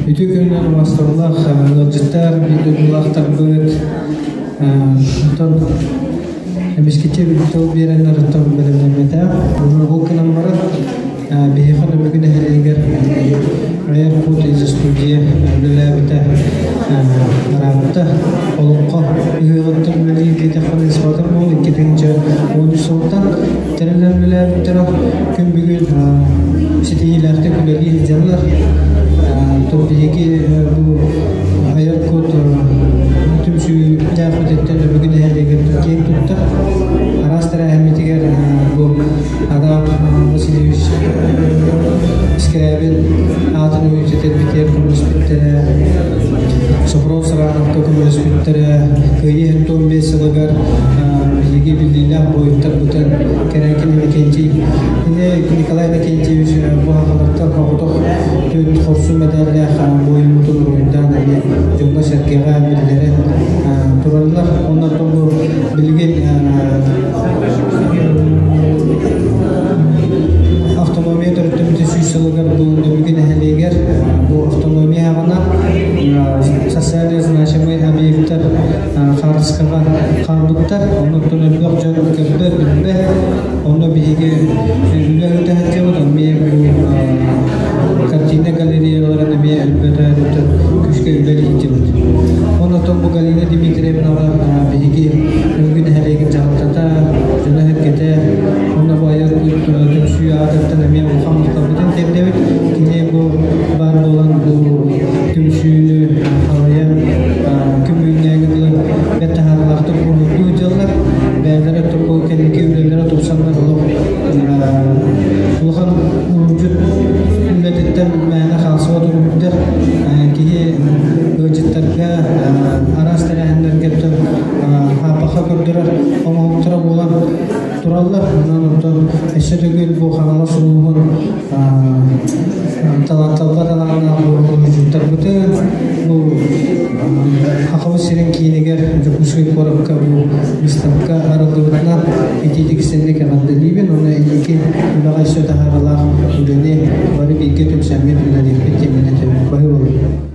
Үтүө күнүнэн убаастабыллаах ыалдьыттар, биир дойдулаахтарбыт, оттон эмискэччи тыл биэрэннэр оттон бэлэмнэммэтэх. Ол гынан баран биһиэхэ Нөмүгү нэһилиэгэр Айар Кут студия үлэлээбитэ ыраатта. Олоҥхо ыһыаҕыттан үлэлиир диэтэххинэ сыбатар буол 2013 сылтан тэриллэн үлэлээбиттэрэ күн бүгүн ситиһиилээхтик үлэлии сылдьаллар. Биһиги бу Айар Кут түмсүүлээхпититтэн бүгүн нэһилиэгэр киэн туттар. Араас тэрээһиммитигэр бу Адам Васильевич Скрябин аатын үйэтитэрбитигэр көмөлөспүттэрэ, Софрон Сарановка көмөлөспүттэрэ, Кыайыы 75 сылыгар биһиги биллиилээх буойуттарбытын Кэрээкин Иннокентий Николай Иннокентьевич бу сахалартан соҕотох түөрт хорсун мэдээллээх буойуммутун уруйдаан эмиэ дьоҥҥо-сэргэҕэ биллэрэн тураллар. Онон бу билигин автономия төрүттэммитэ 100 сылыгар бу Нөмүгү нэһилиэгэр бу автономия аҕана социально значимый объектар хаартыскаҕа хаалбыттар. Оннуттан элбэх дьон көрбөт, билбэт. Онно биһиги үлэ ыыта сылдьабыт. Эмиэ бу картина галереяларын эмиэ элбэтэ күүскэ үлэлии сылдьабыт. Оннуттан бу Галина Дмитриевнаҕа биһиги Нөмүгү нэһилиэгин дьаһалтата, дьоно-сэргэтэ уонна бу айар түмсүү аатыттан эмиэ улахан махталбытын тиэрдэбит. Кини бу баар буолан бу түмсүүнү салайан күн бүгүҥҥээҥи дылы бэрт таһаарыылаахтык уруһуйдуу дьаллар. Бэйэлэрэ бу кэнники үлэлэрэ тупсаннар олох улахан уруһуйдьут үлэтиттэн мээнэ хаалсыбат уруһуйдар. Киһи ыалдьыттарга араас тэрээһиннэргэ хааппахха көрдөрөр оҥоһуктара буолан тураллар. Онон оттон өссө төгүл бу Хаҥалас улууһун талба талааннаах уруһуйдьуттарбытын бу Сахабыт сирин киинигэр Дьокуускай куоракка бу выставка арыллыбытынан итиитик истинник эҕэрдэлиибин уонна инники үлэҕэ өссө таһаарыылаах үлэни бары бииргэ түмсэммит үлэлиэхпит диэн этэбин. Баһыыбалыы.